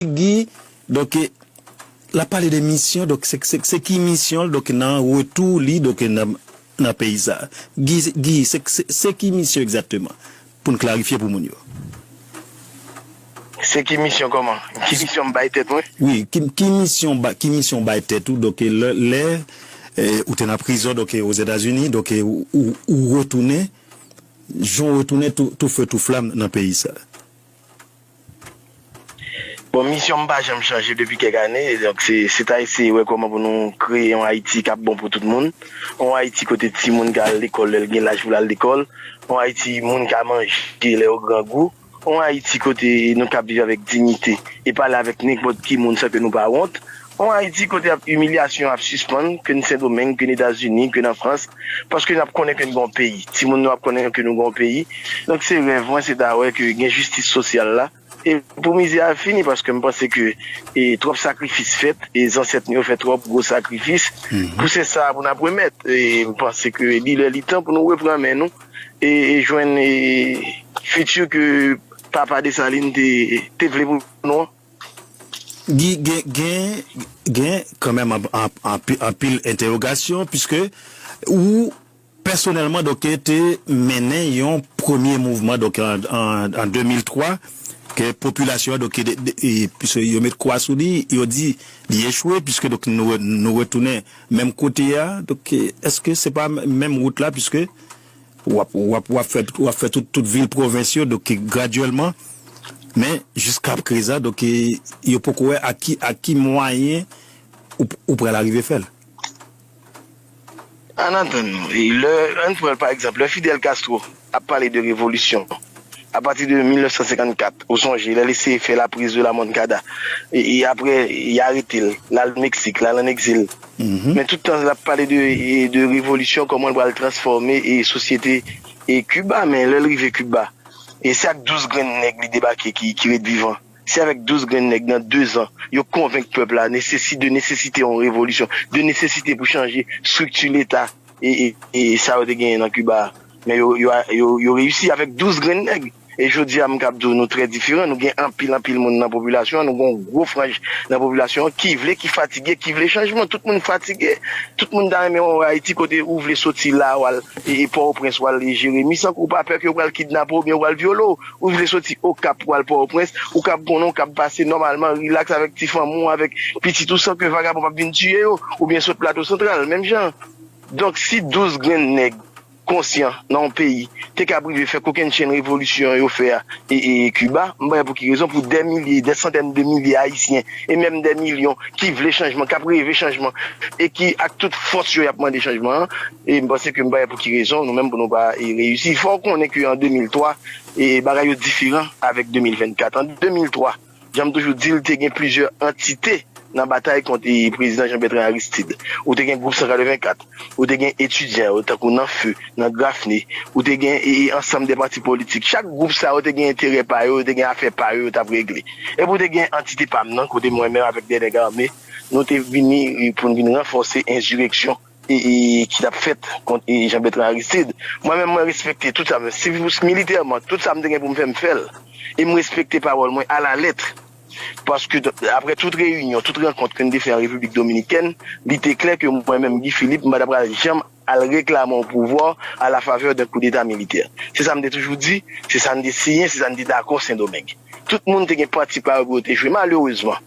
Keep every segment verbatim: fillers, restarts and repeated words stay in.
Guy, donk, l ap pale de misyon, donk, se, se, se ki misyon l, donk, nan retou li, donk, nan, nan peyi sa? Guy, Guy, se, se, se ki misyon egzakteman? Pou n klarifye pou moun yo. Se ki misyon kòman? Ki misyon m bay tèt mwen? Wi, ki, ki misyon ba, ki misyon bay tèt ou? Donk, lè, lè eh, ou te nan prizon, donk, Ozetazini, donk, ou, ou, ou retounen, jan w retounen tou, tou feu tou flamme nan peyi sa. Bon, misyon m pa janm chanje depi kèk ane. Donk, se, se ta eseye wè kòman pou nou kreye yon Ayiti k ap bon pou tout moun. Yon Ayiti kote timoun ka al lekòl lè l gen laj pou l al lekòl. Yon Ayiti moun ka manje lè yo grangou. Yon Ayiti kote nou ka viv avèk diyite e pale avèk nenpòt ki moun san ke nou pa wont. Yon Ayiti kote ap, imilyasyon ap sispann, ke n Sendomeng, ke n Etazini, ke n an Frans, paske n ap konnen ke n gen yon peyi. Timoun nou ap konnen ke nou gen yon peyi. Donk, se rèv mwen, se ta wè ke gen jistis sosyal la. E pou mizè a fini, paske m panse ke e, twòp sakrifis fèt, e zansèt nou yo fè twòp gwo sakrifis. Pou se sa a pou n ap remèt. E m panse ke li lè li tan pou nou repran men nou e, e jwenn e, fiti ke papa Desalin te, te vle pou nou an. Guy, gen, gen, gen kanmenm anpil entèwogasyon, piske ou pèsonèlman, donk, te mennen yon premye mouvman, donk, an, an, an de mil twa, ke popilasyon an, donk, de, de, e, piske yo met kwa sou li, yo di li echwe, piske, donk, nou, nou retounen menm kote a. Donk, èske se pa menm wout la, piske w ap, w ap, w ap fè, w ap fè tout, tout vil pwovens yo, donk, gradyèlman, men jiska prezan, donk, yo poko wè ak ki, ak ki mwayen ou, ou pral arive fè l. Ann atann nou. E lè, ann pran pa egzanp, lè Fidel Castro ap pale de revolisyon, apati de mil nèf san senkannkat, ou sonje, lè l eseye fè la prise de la Moncada, e, e apre, y arete l, l al Meksik, l al an egzil. Men tout tan l ap pale de, e, de revolisyon, kòman l pral transfòme e sosyete e Kiba, men lè l rive Kiba, e se ak douz grenn nèg li debake ki, ki ret vivan. Se avèk douz grenn nèg nan dezan, yo konvenk pèp la nesesi, de nesesite yon revolisyon, de nesesite pou chanje estrikti Leta e, e, e sa yo te genyen nan Kiba a. Men yo, yo, yo, yo reyisi avèk douz grenn nèg. E jodi a, m kab di w, nou trè diferan. Nou gen anpil, anpil moun nan popilasyon an, nou gen yon gwo franj nan popilasyon an ki vle, ki fatige, ki vle chanjman. Tout moun fatige. Tout moun ta renmen wè w Ayiti kote ou vle soti la, w al e, e Pòtoprens, w al e Jeremi, san ke w pa pè ke yo pral kidnape w oubyen yo pral vyole w. Ou vle soti Okap pou al Pòtoprens, ou kab konnen w kab pase nòmalman, rilaks avèk ti fanmi w, avèk pitit ou, san ke vagabon p ap vin tiye yo, oubyen sot Plato Santral, menm jan. Donk, si douz grenn nèg konsyan nan yon peyi te kab rive fè kokennchenn revolisyon yo fè a e, e Kiba, m pa wè pou ki rezon, pou dè milye, dè santèn de milye Ayisyen, e menm dè milyon ki vle chanjman, k ap reve chanjman, e ki ak tout fòs yo y ap mande chanjman an, e m panse ke m pa wè pou ki rezon nou menm pou nou pa e, reyisi. Fò w konnen ke an de mil twa, e bagay yo diferan avèk de mil vennkat. An de mil twa, jan m toujou di l, te gen plizyè antite nan batay kont e, prezidan Jean Bertrand Aristide. Ou te gen gwoup san katrevenkat, ou te gen etidyan yo, tankou nan Feu, nan Grafne, ou te gen e, e, ansanm de pati politik. Chak gwoup sa yo te gen enterè pa yo, yo te gen afè pa yo, yo t ap regle. Epi ou te gen antite pa m nan, kote mwen menm avèk de nèg ame, nou te vini e, pou n vin ranfòse ensireksyon e, e, ki t ap fèt kont e, Jean Bertrand Aristide. Mwen menm, mwen respekte tout sa, men si militèman, tout sa m te gen pou m fè, m fè l. E m respekte pawòl mwen alalèt. Paske, apre tout reyinyon, tout rankont ke n te fè an Repiblik Dominikèn, li te klè ke mwen menm, Guy Philippe, m pa ta pral janm al reklame yon pouvwa a la favè d'un coup d'État militaire. Se sa m te toujou di, se sa n te siyen, se sa n te dakò Sendomeng. Tout moun te gen pati pa yo pou yo te jwe. Malerezman,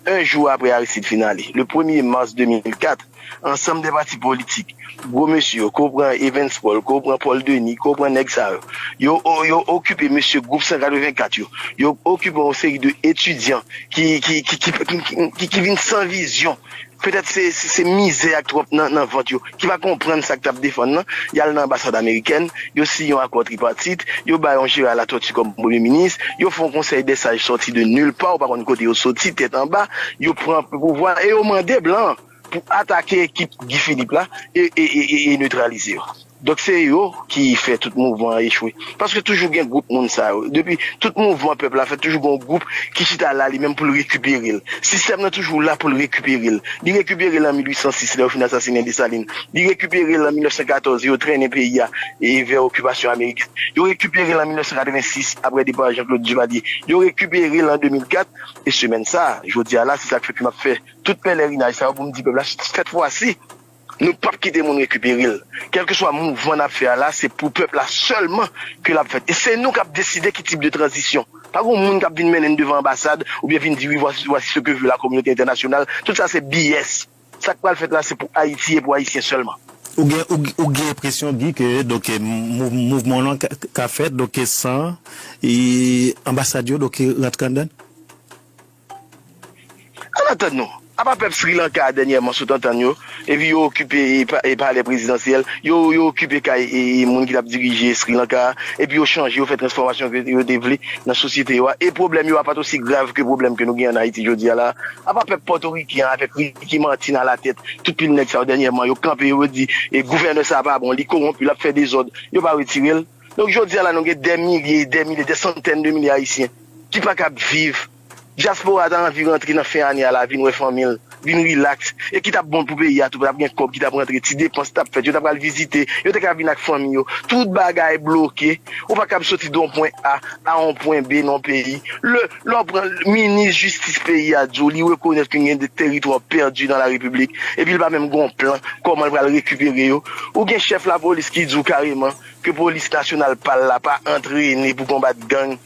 en jou apre Aristide fin ale, le premye mas de mil kat, ansanm de pati politik, gwo mesye yo, ke w pran Evens Paul, ke w pran Paul Denis, ke w pran nèg sa yo, yo, yo okipe mesye gwoup san katrevenkat yo, yo okipe yon seri de etidyan ki, ki, ki, ki, ki, ki, ki vin san vizyon. Petèt se, se, se mizè ak twòp nan, nan vant yo, ki pa konprann sa k t ap defann nan, y al nan anbasad amerikèn, yo siyen yon akò tripatit, yo bay yon Gérard Latortue kòm premye minis, yo fè yon konsèy dè saj sòti de nil pa, ou pa konn kote yo soti, tèt anba, yo pran pouvwa e yo mande blan pou atake ekip Guy Philippe la e, e, e, e, e netralize yo. Donk se yo ki fè tout mouvman an echwe. Paske toujou gen gwoup moun sa yo. Depi tout mouvman pèp la fèt, toujou gen yon gwoup ki chita la li menm pou l rekipere l. Sistèm nan toujou la pou l rekipere l. Li rekipere l an mil uit san sis, lè yo fin asasinen Desalin. Li rekipere l an mil nèf san katòz, yo trennen peyi a e vè okipasyon ameriken. Yo rekipere l an mil nèf san katrevensis, apre depa Jean-Claude Duvalier. Yo rekipere l an de mil kat, e semèn sa a, jodi a la, se sa k fè ke m ap fè tout pelerinaj sa yo pou m di pèp la, sèt fwa si, nou p ap kite moun rekipere l. Kèlkeswa mouvman n ap fè a la, se pou pèp la sèlman ke l ap fèt. E se nou k ap deside ki tip de tranzisyon. Pa gen moun k ap vin mennen n devan anbasad oubyen vin di, wi, voici, voici ce que veut la communauté internationale. Tout sa se B S. Sa k pral fèt la, se pou Ayiti e pou Ayisyen sèlman. Ou gen, ou, ou gen enpresyon, Guy, ke donk, mou- mouvman lan ka, ka fèt donk, san e, anbasad yo donk, rantre anndan? Ann antann nou. Apa pèp Sri Lanka a dènyèman sot antann yo, epi yo okipe e pa- e palè prezidansyèl, yo, yo okipe kay e, e moun ki t ap dirije Sri Lanka a, epi yo chanje, yo fè transfòmasyon ke yo te vle nan sosyete yo a. E pwoblèm yo a pa t osi grav ke pwoblèm ke nou gen ann Ayiti jodi a la. Apa pèp pòtoriken an avèk Ricky Martin alatèt, tout pil nèg sa yo dènyèman, yo kanpe, yo di, e gouvènè sa a pa bon, li kowonpi, l ap fè dezòd, yo pa retire l. Donk jodi a la, nou gen dè milye, dè milye, dè santèn de milye Ayisyen ki pa kab viv. Dyaspora ta anvi rantre nan fen ane a la, vin wè fanmi l, vin rilaks, e ki t ap bon pou peyi a tou, t ap gen kòb ki t ap rantre, ti depans t ap fèt, yo ta pral vizite, yo te ka vin ak fanmi yo. Tout bagay bloke, ou pa kab soti de yon pwen A a yon pwen B nan yon peyi. Lè, lè w pran minis jistis peyi a di w, li rekonèt ke gen de teritwa pèdi nan la repiblik, epi l pa menm gen yon plan kòman l pral rekipere yo. Ou gen chèf lapolis ki di w kareman ke polis nasyonal pa l la pa antrene pou konbat gang.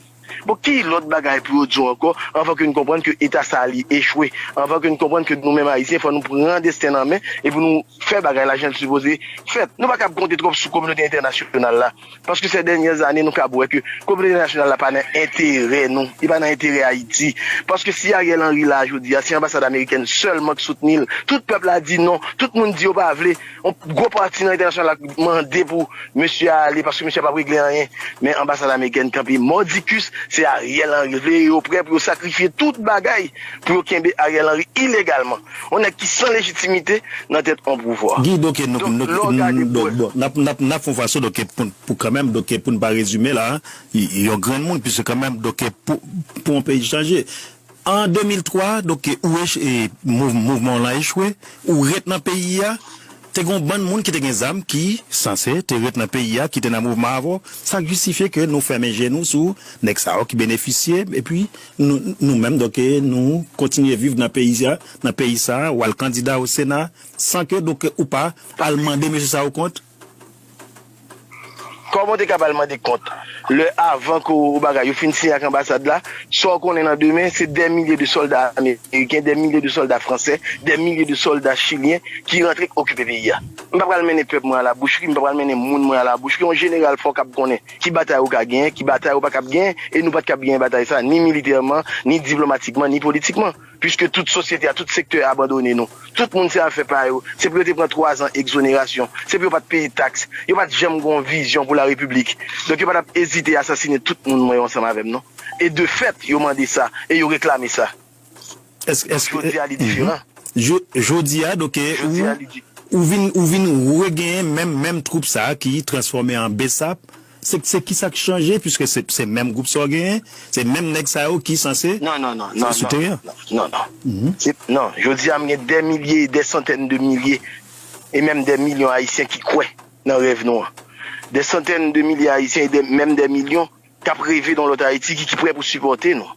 Bon, ki lòt bagay pou yo di w ankò, anvan ke n konprann ke eta sa a li echwe, anvan ke n konprann ke nou menm Ayisyen, fò nou pran desten n an men, e pou nou fè bagay la jan l sipoze fèt. Nou pa kab konte twòp sou kominote entènasyonal la, paske sè dènyè ane, nou kab wè ke kominote entènasyonal la pa nan enterè nou, li pa nan enterè Ayiti. Paske si Ariel Henry la jodi a, se anbasad amerikèn sèlman k soutni l. Tout pèp la di non, tout moun di yo pa vle. Yon gwo pati nan entènasyonal la mande pou mesye a ale, paske mesye a p ap regle anyen. Men anbasad amerikèn kanpe mòdikis, se Ariel Henry vle, e yo prè pou yo sakrifye tout bagay pou yo kenbe Ariel Henry ilegalman. Yon nèg ki san lejitimite nan tèt yon pouvwa. Guy, donk, nou, Donk, nou, lè w gade nou, pou bon, n ap, n ap, n ap fè yon fason, donk, pou, pou kanmenm, donk, pou n pa rezime la, y- yon grenn moun, piske kanmenm, donk, pou, pou yon peyi chanje. An de mil twa, donk, ou wè, e, mouv- mouvman w lan echwe, ou ret nan peyi a, te gen yon bann moun ki te gen zam ki sanse te ret nan peyi a, ki te nan mouvman avè w. Sa k jistifye ke nou fèmen je nou sou nèg sa yo ki benefisye, epi nou, nou menm, donk, nou kontinye viv nan peyi a, nan peyi sa a, w al kandida o Sena, san ke, donk, ou pa al mande mesye sa yo kont? Kòman w te kab al mande kont? Lè avan ke w bagay, yo fin siyen ak anbasad la, sa w konnen nan demen, se dè milye de sòlda ameriken, dè milye de sòlda fransè, dè milye de sòlda chilyen ki rantre okipe peyi a. M pa pral mennen pèp mwen a la bouchri, m pa pral mennen moun mwen a la bouchri. Yon jeneral fò kab konnen ki batay ou ka genyen, ki batay ou pa kab genyen, e nou pa t kab genyen batay sa, ni militèman, ni diplomatikman, ni politikman. Piske tout sosyete a, tout sektè abandone nou. Tout moun se afè pa yo. Se pou yo te pran twa zan egzonerasyon. Se pou yo pa t peye taks. Yo pa t janm gen yon vizyon pou larepiblik. Donk yo pa t ap ezite asasinen tout moun mwen yo ansanm avè m non. E de fèt, yo mande sa. E yo reklame sa. Èske, èske, Jodi a li diferan. Jo- jodi a, donk, Jodi a ou, li di- ou vin, ou vin regenyen menm, menm twoup sa a ki transfòme an besap. Se, se kisa k chanje, piske se, se menm gwoup sa w genyen, se menm nèg sa yo ki sanse Non, non, non, non, sou non, teren an. non, non, non. Se, non, jodi a, m gen dè milye, dè santèn de milye, e menm dè milyon Ayisyen ki kwè nan rèv nou an. Dè santèn de milye Ayisyen e dè, menm dè milyon k ap reve nan lòt Ayiti ki, ki prè pou sipòte nou.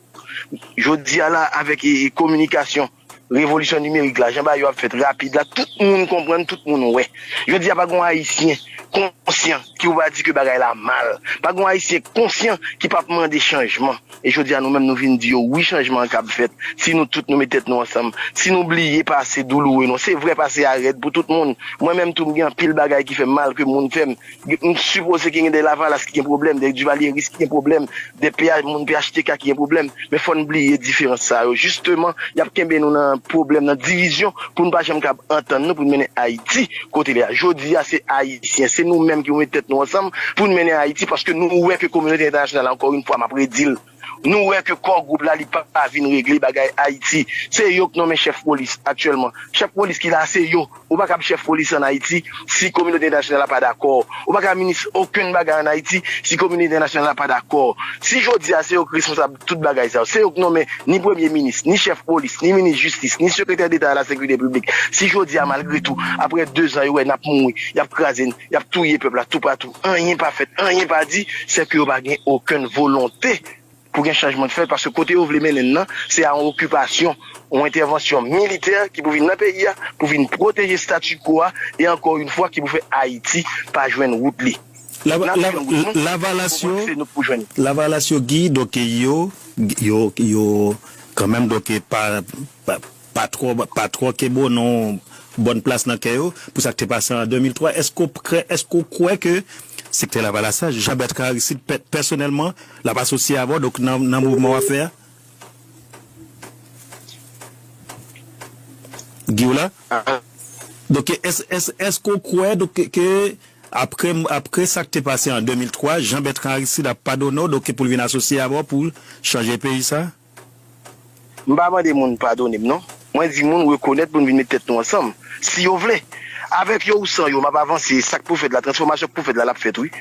Jodi a la, avèk e, e, kominikasyon, revolisyon nimerik la, jan bagay yo ap fèt rapid la, tout moun konprann, tout moun wè. Jodi a, pa gen yon Ayisyen konsyan ki ou pa di ke bagay la mal. Pa gen yon Ayisyen konsyan ki p ap mande chanjman. E jodi a, nou menm, nou vin di yo, wi, chanjman an kab fèt. Si nou tout nou met tèt nou ansanm, si nou bliye pase douloure nou. Se vre, pase a rèd pou tout moun. Mwen menm tou, m gen anpil bagay ki fè m mal ke moun fè m. M sipoze ke gen de Lavalas ki gen pwoblèm, de Duvalieris ki gen pwoblèm, de P H, moun P H T K ki gen pwoblèm. Men fò n bliye diferans sa yo. Jisteman, y ap kenbe nou nan pwoblèm, nan divizyon, pou n pa janm kab antann nou, pou n mennen Ayiti kote l ye a. Jodi a, se Ayisyen, se nou menm ki pou met tèt nou ansanm pou n mennen Ayiti, paske nou wè ke kominote entènasyonal la, ankò yon fwa, m ap redi l, Nou wè ke Core Group la, li pa, pa vin regle bagay Ayiti. Se yo k nonmen chèf polis aktyèlman. Chèf polis ki la, se yo. Ou pa kab chèf polis ann Ayiti si kominote entènasyonal la pa dakò. Ou pa ka minis okenn bagay ann Ayiti si kominote entènasyonal la pa dakò. Si jodi a se yo k responsab tout bagay sa yo, se yo k nonmen ni premye minis, ni chèf polis, ni minis jistis, ni sekretè deta a la sekirite piblik, si jodi a malgre tou, apre de zan yo wè n ap mouri, y ap kraze n, y ap touye pèp la toupatou, anyen pa fèt, anyen pa di, se ke yo pa gen okenn volonte pou gen chanjman k fèt, paske kote yo vle mennen n nan, se a yon okipasyon, yon entèvansyon militè ki pou vin nan peyi a, pou vin pwoteje statu quo a, e ankò yon fwa ki pou fè Ayiti pa jwenn wout li. Lavalas yo, Lavalas yo, Guy, donk yo, yo, yo kanmenm, donk pa, pa, pa twò, pa twò kenbe w nan yon bòn plas nan kè yo pou sa k te pase an de mil twa. Èske w kwè, èske w kwè ke sektè Lavalas la, Jean Bertrand Aristide pèsonèlman, l ap asosye avè w, donk nan, nan mouvman w ap fè a? Guy w la? Donk, èske w kwè, donk, ke apre, apre sa k te pase an de mil twa, Jean Bertrand Aristide ap padone w, donk, pou l vin asosye avè w pou chanje peyi sa? M pa mande moun padone m non. Mwen di moun rekonèt pou n vin met tèt nou ansanm. Si yo vle. Avèk yo ou san yo, m ap avanse. Sa k pou fèt la, transfòmasyon k pou fèt la, l ap fèt wi.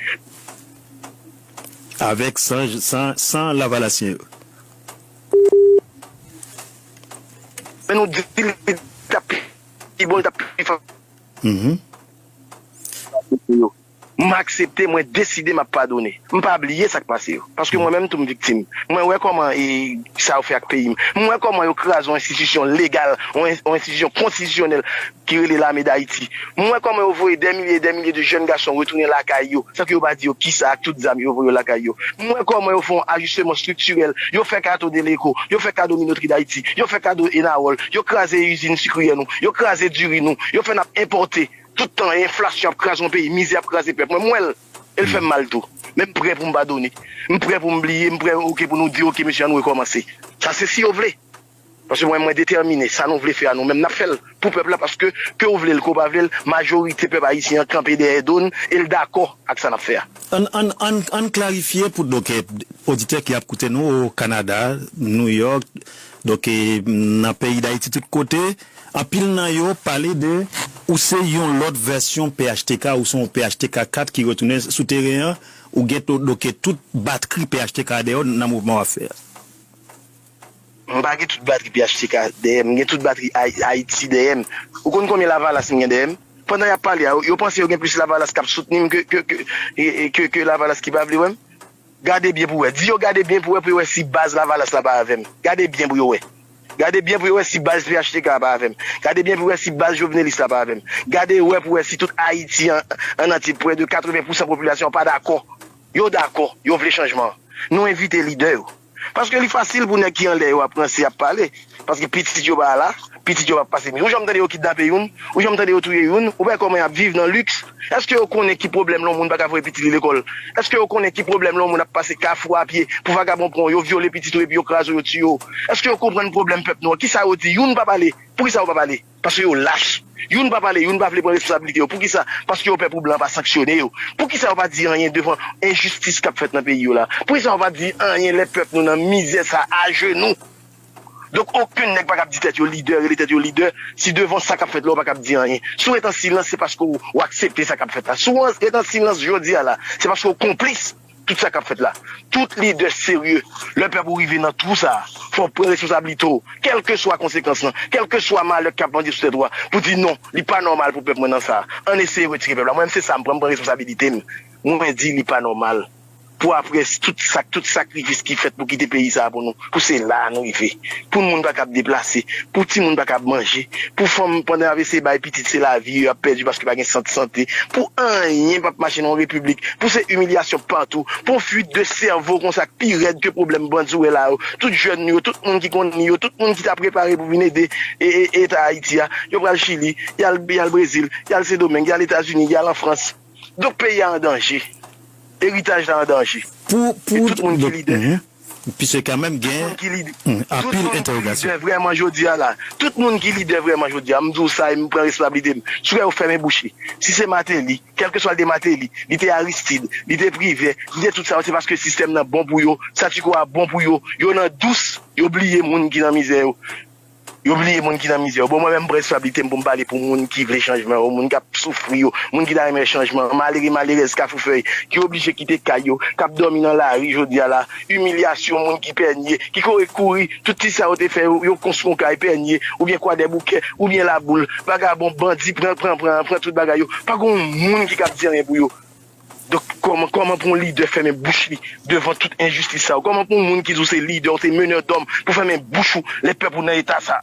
Avèk, san, san, san Lavalasyen yo. Men nou di l t ap pi bon, l t ap pi fò. M aksepte, mwen deside m ap padone. M pa bliye sa k pase yo. Paske mwen menm tou m viktim. Mwen wè kòman e sa yo fè ak peyi m. M wè kòman yo kraze yon enstitisyon legal, yon yon enstitisyon konstitisyonèl ki rele Lame Dayiti. M wè kòman yo voye dè milye e dè milye de jèn gason retounen lakay yo, san ke yo pa di yo kisa ak tout zam yo voye yo lakay yo. M wè kòman yo fè yon ajisteman estriktirèl, yo fè kado Deleco, yo fè kado Minotri Dayiti, yo fè kado Enawòl, yo kraze izin sikriyè nou, yo kraze diri nou, yo fè n ap enpòte. Tout tan enflasyon ap kraze yon peyi, mizè ap kraze pèp. Mwen, m wè l. E l fè m mal tou. Men m prè pou m padone. M prè pou m bliye, m prè oke pou nou di oke mesye ann rekòmanse. Sa se si yo vle. Paske mwen, mwen detèmine. Sa nou vle fè a nou menm, n ap fè l pou pèp la. Paske ke w vle l, ke w pa vle l, majorite pèp ayisyen an kanpe dèyè do n e l dakò ak sa n ap fè a. Ann, ann, ann, ann klarifye pou donk, oditè ki ap koute nou o Kanada, Nouyòk, donk, nan peyi Dayiti tout kote, anpil nan yo pale de ou se yon lòt vèsyon P H T K, ou se yon P H T K kat ki retounen sou teren an, ou gen donk tout batri P H T K dèyè w nan mouvman w ap fè a. M pa gen tout batri P H T K dèyè m, m gen tout batri Ayiti dèyè m. Ou konn konbyen Lavalas m gen dèyè m? Pandan y ap pale a, yo panse yo gen plis Lavalas k ap soutni m ke, ke, ke, ke, ke Lavalas ki pa vle wè m? Gade byen pou wè. Di yo gade byen pou wè, pou yo wè si baz Lavalas la pa avè m. Gade byen pou yo wè. Gade byen pou yo wè si baz P H T K a pa avè m. Gade byen pou wè si baz Jovenelis la pa avè m. Gade wè pou wè si tout Ayiti an, an antye, prè de katreven pousan popilasyon an pa dakò. Yo dakò, yo vle chanjman an. Nou envite lidè yo. Paske li fasil pou nèg ki anlè yo ap ranse, ap pale. Paske pitit yo pa la, pitit yo p ap pase mizè. Ou janm tande yo kidnape youn? Ou janm tande yo touye youn? Ou wè kòman y ap viv nan liks? Èske yo konnen ki pwoblèm lè yon moun pa ka voye pitit li lekòl? Èske yo konnen ki pwoblèm lè yon moun ap pase Kafou a pye pou vagabon pran w, yo vyole pitit ou epi yo kraze w, yo tiye w? Èske yo konprann pwoblèm pèp nou an? Kisa yo di? Youn pa pale. Poukisa yo pa pale? Paske yo lach. Youn pa pale, youn pa vle pran responsablite yo. Poukisa? Paske yo pè pou blan pa sanksyone yo. Poukisa yo pa di anyen devan enjistis k ap fèt nan peyi yo la? Poukisa yo pa di anyen lè pèp nou nan mizè sa ajenou? Donk, okenn nèg pa kab di tèt yo lidè, rele tèt yo lidè, si devan sa k ap fèt la, ou pa kab di anyen. Si w ret an silans, se paske w, w aksepte sa k ap fèt la. Si w ret an silans jodi a la, se paske w konplis. Tout sa k ap fèt la, tout lidè serye, lè pèp ou rive nan twou sa a, fò w pran responsablite w, kèlkeswa konsekans lan, kèlkeswa malè k ap pandye sou tèt ou a, pou di non, li pa nòmal pou pèp mwen nan sa a. Ann eseye retire pèp la. Mwen menm se sa m pran, m pran responsabilite m. Mwen di li pa nòmal. Pou apre tout sa, tout sakrifis ki fèt pou kite peyi sa a pou nou, pou se la a nou rive. Pou moun pa kab deplase, pou timoun pa kab manje, pou fanm pandan y ap eseye bay pitit se lavi yo y ap pèdi paske pa gen sant sante, pou anyen p ap mache nan yon repiblik, pou se imilyasyon patou, pou yon fuit de sèvo konsa k pi rèd ke pwoblèm bandi w wè la yo, tout jèn nou yo, tout moun ki konn li yo, tout moun ki ta prepare pou vin ede e, e, eta Ayiti a, yo pral Chili, y al, y al Brezil, y al Sendomeng, y al Etazini, y al an Frans. Donk peyi a an danje. Eritaj la an danje. Pou, pou, e tout moun ki lidè. Piske kanmenm gen ki lidè. Hmm, anpil entèwogasyon. Lidè vrèman jodi a la. Tout moun ki lidè vrèman jodi a, m di w sa e m pran responsablite m. Si w wè yo fèmen bouch li, si se Martelly, kèlkeswa l te Martelly, li te Aristide, li te Privè, li te tout sa yo, se paske sistèm nan bon pou yo, statu quo a bon pou yo, yo nan dous, yo bliye moun ki nan mizè yo. Yo bliye moun ki nan mizè yo. Bon, mwen menm m pran responsablite m pou m pale pou moun ki vle chanjman yo, moun k ap soufri yo, moun ki ta renmen chanjman, malere, malerèz Kafoufèy, ki oblije kite kay yo, k ap dòmi nan lari jodi a la, imilyasyon, moun ki pènye, ki kouri kouri, tout ti sa yo te fè yo, yo konstwi yon kay pènye, oubyen Kwadèboukè, oubyen Laboul, vagabon, bandi, pran, pran, pran, pran tout bagay yo. Pa gen yon moun ki ka di anyen pou yo. Donk, kòman, kòman pou yon lidè fèmen bouch li devan tout enjistis sa yo? Kòman pou yon moun ki di w se lidè, w se meneur d'hommes, pou fèmen bouch ou lè pèp ou nan eta sa?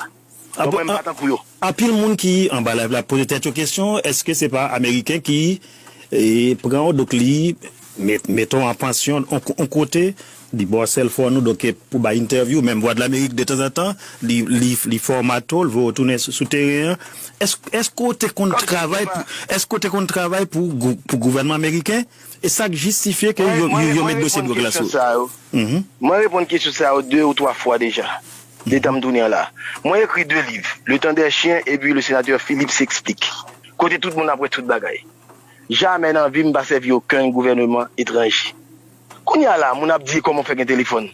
Bon, mwen m pa tankou yo. Anpil moun ki anba live la poze tèt yo kesyon, èske se pa Ameriken ki e, pran w, donk li met, mete w an pansyon, on, on kote, li ba w sèl fòn ou, donk e, pou bay entèvyou, menm Vwadlamerik detanzantan, li, li, li fòmate w, l voye w tounen sou, sou teren an. Èske, èske w te konn travay pou, èske w te konn travay pou, gou- pou gouvènman ameriken? E sa k jistifye ke yo, yo, yo met dosye dwòg la sou. Mwen reponn kesyon sa yo de ou twa fwa deja. Detan m tounen an la. Mwen ekri de liv, Le temps des chiens epi Le sénateur Philippe s'explique. Kote tout moun ap wè tout bagay. Jamè nan vi m pa sèvi okenn gouvèneman etranje. Kounye a la, moun ap di kòman w fè gen telefòn.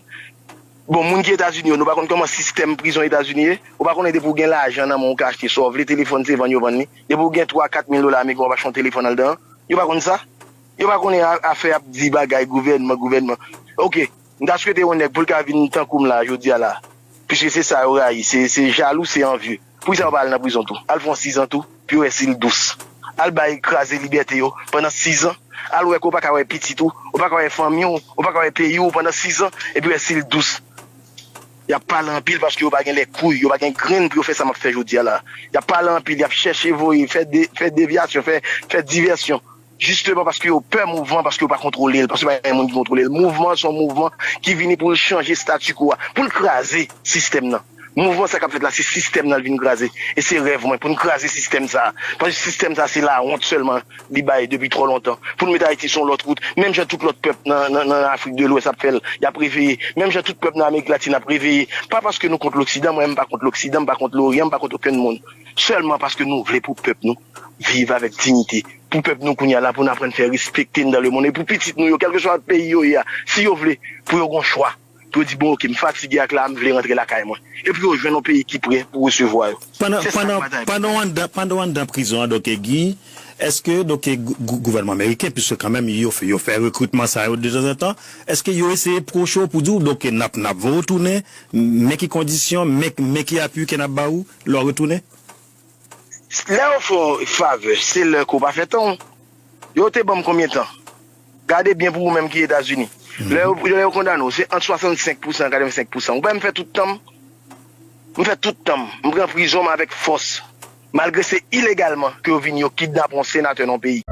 Bon, moun ki Etazini yo, nou pa konn kòman sistèm prizon Etazini ye? Ou pa konnen depi w gen lajan nan men w, ou ka achte sa w vle, telefòn se vann yo vann li. Depi w gen twa, kat mil dola ameriken, w ap achte yon telefòn anndan an. Yo pa konn sa? Yo pa konnen a- afè ap di bagay gouvènman, gouvènman. Oke, m ta swete yon nèg pou l ka vin tankou m la, jodi a la. Piske se sa yo rayi, se, se jalou, se anvye. Poukisa yo pa al nan prizon tou? Al fè yon sizan tou, pou yo wè si l dous. Al bay kraze libète yo pandan sizan. Al wè ke w pa ka wè pitit ou, ou pa ka wè fanmi w, ou pa ka wè peyi w pandan sizan, epi wè si l dous. Y ap pale anpil paske yo pa gen lèkouy, yo pa gen grenn pou yo fè sa m ap fè jodi a la. Y ap pale anpil, y ap chèche voye, fè, de, fè devyasyon, fè, fè divèsyon. Jisteman paske yo pè mouvman, paske yo pa kontwole l, paske pa gen moun ki kontwole l. Mouvman se yon mouvman ki vini pou l chanje statu quo a, pou l kraze sistèm nan. Mouvman sa k ap fèt la, se sistèm nan l vin kraze. E se rèv mwen, pou n kraze sistèm sa. Paske sistèm sa, se lawont sèlman li bay depi twò lontan. Pou n met Ayiti sou yon lòt wout, menm jan tout lòt pèp nan, nan, nan Afrik de Lwès ap fè l, y ap reveye. Menm jan tout pèp nan Amerik Latin ap reveye. Pa paske nou kont Loksidan, mwen menm m pa kont Loksidan, m pa kont Loryan, m pa kont okenn moun. Sèlman paske nou vle pou pèp nou viv avèk diyite. Pou pèp nou kounye a la, pou n aprann fè respekte n dans le monde. E pou pitit nou yo, kèlkeswa peyi yo ye a, si yo vle, pou yo gen yon chwa, pou yo di, bon, oke, m fatige ak la a, m vle rantre lakay mwen. E pou yo jwenn yon peyi ki prè pou resevwa yo. Pandan, pandan, pandan w anndan, pandan w anndan prizon an, donk, Guy, èske, donk, gou- gou- gouvènman ameriken, piske kanmenm yo, fè- yo fè rekritman sa yo detanzantan, èske yo eseye pwoche w pou di w, donk, n ap, n ap voye w tounen, men ki kondisyon, men, men ki apui ke n ap ba ou, lè w retounen? Lè yo fè w favè, se lè ke w pa fè tan w. Yo te ban m konbyen tan? Gade byen pou ou menm ki Etazini. Lè yo, lè yo kondane w, se ant swasannsenk pousan e katrevensenk pousan. Ou wè m fè tout tan m? M fè tout tan m. M pran prizon m avèk fòs. Malgre se ilegalman ke yo vin yo kidnape yon senatè nan yon peyi.